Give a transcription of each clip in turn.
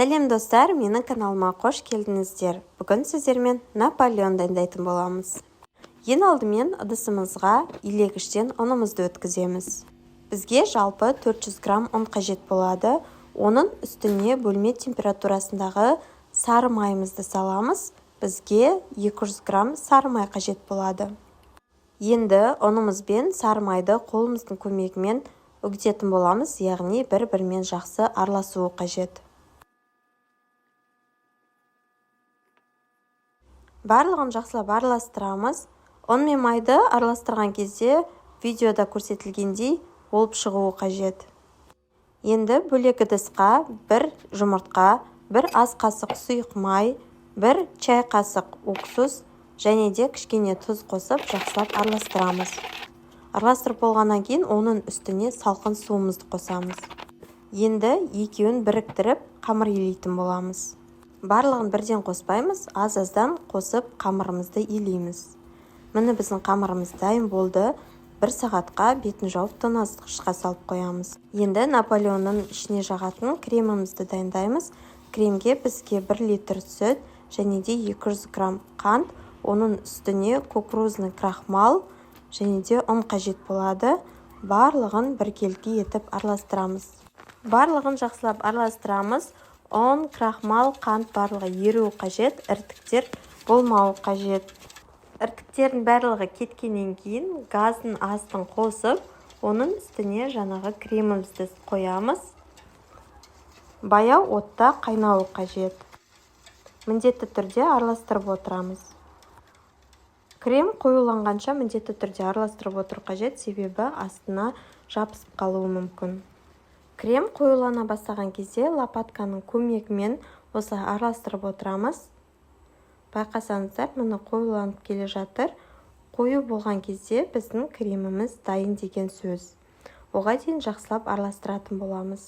Сәлем, достар! Менің каналыма қош келдіңіздер! Бүгін сіздермен Наполеон дайындайтын боламыз. Ең алдымен ыдысымызға илегіштен ұнымызды өткіземіз. Бізге жалпы 400 грамм ұн қажет болады. Оның үстіне бөлме температурасындағы сары майымызды саламыз. Бізге 200 грамм сары май қажет болады. Енді ұнымыз бен сары майды қолымыздың көмегімен үгітетін боламыз, яғни бір-бірімен жақсы араласуы қажет. Барлығын жақсылап араластырамыз. Ұн мен майды араластырған кезде видеода көрсетілгендей болып шығуы қажет. Енді бөлек ыдысқа 1 жұмыртқа, 1 ас қасық сұйық май, 1 чай қасық уксус және де кішкене тұз қосып жақсылап араластырамыз. Араластырып болғаннан кейін оның үстіне салқын суымызды қосамыз. Енді екеуін біріктіріп қамыр илейтін боламыз. Барлығын бірден қоспаймыз, аз-аздан қосып қамырымызды илейміз. Міне, біздің қамырымыз дайын болды. 1 сағатқа бетін жауып тоңазытқышқа салып қоямыз. Енді Наполеонның ішіне жағатын кремімізді дайындаймыз. Кремге бізге 1 литр сүт және де 200 грамм қант, оның үстіне кукурузный крахмал және де ұн қажет болады. Барлығын біркелкі етіп араластырамыз. Барлығын жақсылап араластырамыз. Ұн, крахмал, қант барлығы еруі қажет, іртіктер болмауы қажет. Іртіктердің барлығы кеткеннен кейін газдың астын қосып, оның үстіне жаңағы кремімізді қоямыз. Баяу отта қайнауы қажет. Міндетті түрде араластырып отырамыз. Крем қоюланғанша міндетті түрде араластырып отыру қажет, себебі астына жабысып қалуы мүмкін. Крем қоюлана бастаған кезде лопатканың көмегімен осылай араластырып отырамыз. Байқасаңыздар, міне, қоюланып келе жатыр. Қою болған кезде біздің креміміз дайын деген сөз. Оға дейін жақсылап араластыратын боламыз.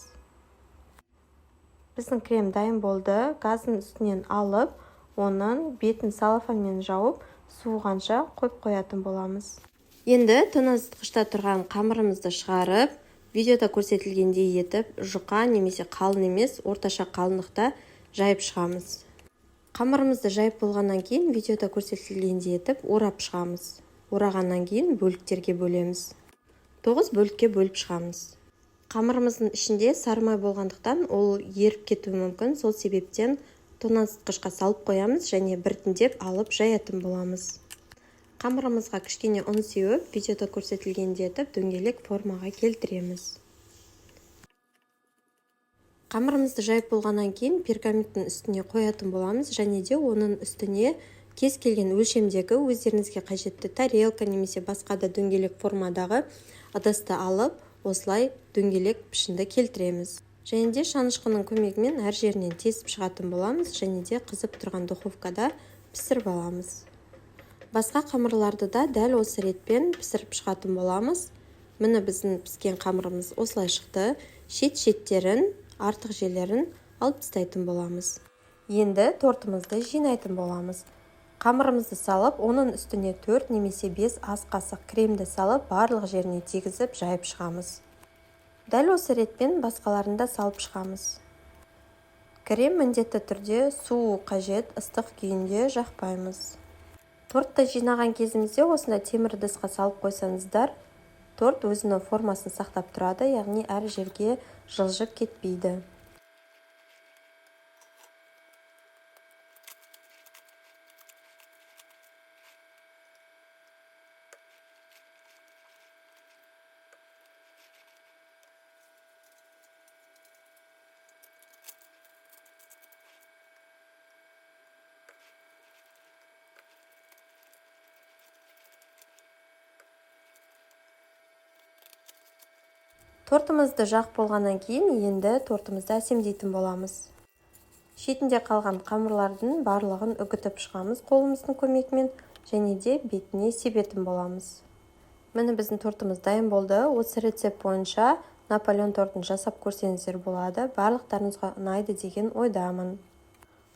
Біздің крем дайын болды. Газдың үстінен алып, оның бетін целлофанмен жауып, суығанша қойып қоятын боламыз. Енді тоңазытқышта тұрған қамырымызды шығарып, видеода көрсетілгендей етіп жұқа немесе қалың емес, орташа қалыңдықта жайып шығамыз. Қамырымызды жайып болғаннан кейін видеода көрсетілгендей етіп орап шығамыз. Орағаннан кейін бөліктерге бөлеміз. 9 бөлікке бөліп шығамыз. Қамырымыздың ішінде сары май болғандықтан ол еріп кетуі мүмкін, сол себептен тоңазытқышқа салып қоямыз және біртіндеп алып жаятын боламыз. Қамырымызға кішкене ұн сеуіп, видеода көрсетілгендей етіп дөңгелек формаға келтіреміз. Қамырымызды жайып болғаннан кейін пергаменттің үстіне қоятын боламыз және де оның үстіне кез келген өлшемдегі өздеріңізге қажетті тарелка немесе басқа да дөңгелек формадағы ыдысты алып, осылай дөңгелек пішінді келтіреміз. Және де шанышқының көмегімен әр жерінен тесіп шығатын боламыз және де қызып тұрған духовкада пісіріп аламыз. Басқа қамырларды да дәл осы ретпен пісіріп шығатын боламыз. Міне, біздің піскен қамырымыз осылай шықты. Шет-шеттерін, артық жерлерін алып тастайтын боламыз. Енді тортымызды жинайтын боламыз. Қамырымызды салып, оның үстіне 4 немесе 5 ас қасық кремді салып, барлық жеріне тигізіп жайып шығамыз. Дәл осы ретпен басқаларын да салып шығамыз. Крем міндетті түрде суы қажет, ыстық күйінде жақпаймыз. Тортты жинаған кезімізде осындай темір ыдысқа салып қойсаңыздар, торт өзінің формасын сақтап тұрады, яғни әр жерге жылжып кетпейді. Тортымызды жағып болғаннан кейін енді тортымызды әсемдейтін боламыз. Шетінде қалған қамырлардың барлығын үгітіп шығамыз қолымыздың көмегімен және де бетіне себетін боламыз. Міне, біздің тортымыз дайын болды. Осы рецепт бойынша Наполеон тортын жасап көрсеңіздер болады. Барлықтарыңызға ұнайды деген ойдамын.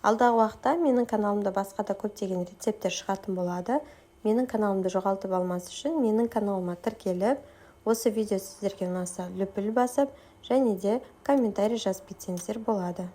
Алдағы уақытта менің каналымда басқа да көптеген рецепттер шығатын болады. Менің каналымды жоғалтып алмас үшін менің каналыма тіркеліп, осы видео сіздерге ұнаса лүпіл басып және де комментарий жазып кетсеңіздер болады.